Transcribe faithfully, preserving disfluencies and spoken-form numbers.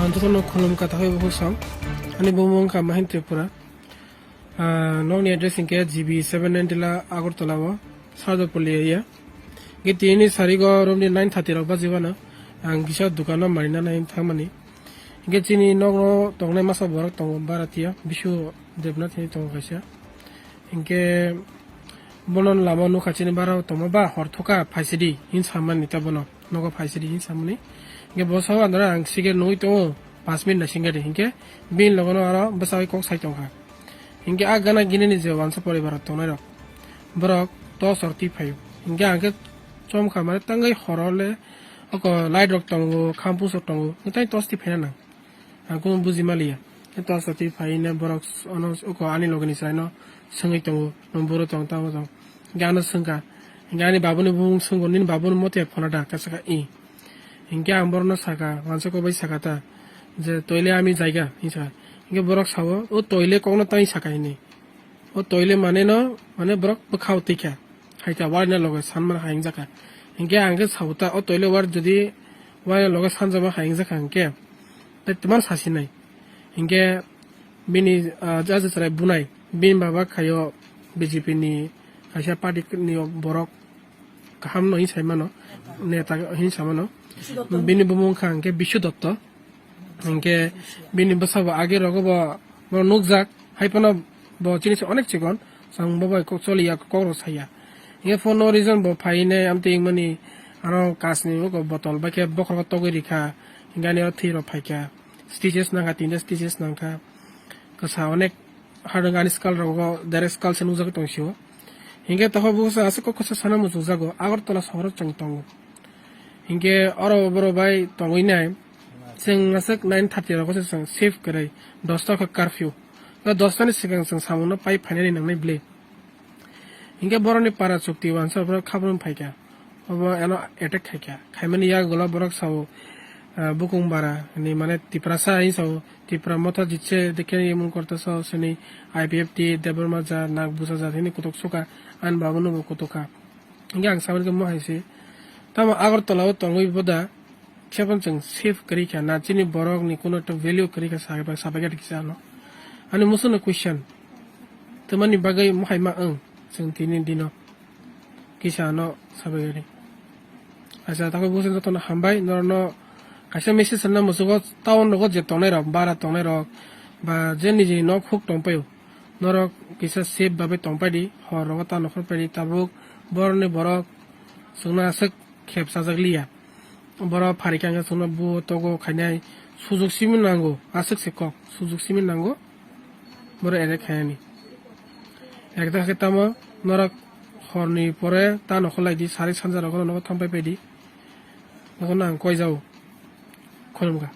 Ang jotono khulum kha, takhai bukhuk sam. Ani bumung wngkha Mahin Tripura. Ah, nokni address hinkhe G B seven ninety la Agartala o, Sarjapalli area. Hinkhe tini sarigo romni nine thirty rok bajibano ang kisa dukano marinani thangmani. Hinkhe chini nokno tongnai masa borok tongo, Bharatia, Bishu Debnath hinwi tongo kaisa. Hinkhe bono lama nukha chini bara tongma ba hor thuka phaisidi hin samani ta bono. Nogo phaisidi hin samani. Hinkhe bo sao andra ang sige nugwi tongo, paanch minute na singadi. Hinkhe bini logono aro bwsai kok sai tongkha. Hinkhe a gana ginini je wansa poribar tongnai rok, borok tos rok twi phaio. Hinkhe ang khe chomkha mane tangwi horo le oko light rok tongo, khampus rok tongo, hinkhe tei tos twi phaina nang. Ang kunu buji maliya. Tos rok twi phaina borok s-, ono s-, oko ani logini chwraino swngwi tongo, "Nwng buro tong, tamo tong?" Hinkhe ano swngkha. Hinkhe ani babuni bumung swngkha, "Nini babuni mote phone da?" Khe sakha, "Ih." Hinkhe ang borokno sakha, wansa kok bai sakha ta, je, "Toile ami jaiga," hinwi sakha. Hinkhe borok sao, "O toile kokno tangwi sakha," hinwi. O toile maneno, mane borok bwkhao twi kha. Hai kha, waina loge sanmani hai wngjakha. Hinkhe ang khe sao ta, o toile war jodi waina loge sanjama hai wngjakha hinkhe, tei twmar sasinai. Hinkhe bini, ah, jaja chwrai bunai, bini baba khaio B J P ni kaisa party ni borok kaham no hinwi sai mano, neta hinwi sai mano. Bini bumung wngkha hinkhe Bishu Dotto. Hinkhe bini bwsa bo age rogo bo, bo nukjak, hai phano bo chini se onek chikon, chwng bo bai kok choliya, kok rok saya. Hinkhe for no reason bo phainai amtwi wngmani, aro kasni oko botol bai khe bokhorok togwi rikha, hinkhe ani oro thwi rok phaikha, stitches nangkha, tinta stitches nangkha, kwsa onek. Hadwng ani skal rogo direct skal se nukjagwi tong sio. Hinkhe tokho busa aswk kok kwsa sana muchungjago, Agartala sohoro chwng tongo. Hinkhe oro borok bai tongwi nai, chwng aswk nine thirty rogo se chwng safe kwrwi, dosta khe curfew. O dosta ni swkang chwng samungno pai phainani nangnai bwle. Hinkhe borokni para chukti wansa borok khabrwng phaikha. Obo ano attack khaikha. Khaimani yagulo borok sao, ah, bukung bara ni mane Tiprasa hinwi sao, Tipra Motha Jitse Dekhe Yemung Korta sao sini I P F T Debbarma ja nak busa ja hini kutuk suka, ani babuno bo kutuk kha. Hinkhe ang samani khe mo hai se. Tamo Agartala o tongwi boda, Khe phano chwng safe kwrwi kha na, chini borokni kuno ekta value kwrwi kha sabai, sabai kha kisa ano. Ani musuno question, tamani bagwi mohai ma wng chwng tini dino kisa ano sabai kha. Acha, takoi busa jotono hambai, norokno kaisa message rwna muchugo, town rogo je tongnai rok, bara tongnai rok, ba je nijini nok huk tongpaio, norok kisa safe bagwi tongpaidi, hor rogo ta nokhor paidi, tabuk borokni borok chwngno aswk khep chajak liya. Borok pharikha hwnkhe chwngno buo togo khainai sujuk simi nango, aswk se kok sujuk simi nango. Borok erek khainani. Ekdagi khe tamo norok horni pore ta nokhor lai di, sari sanja rogo nogo thangpai pai di. Nogo nang koi jao. Khulumkha.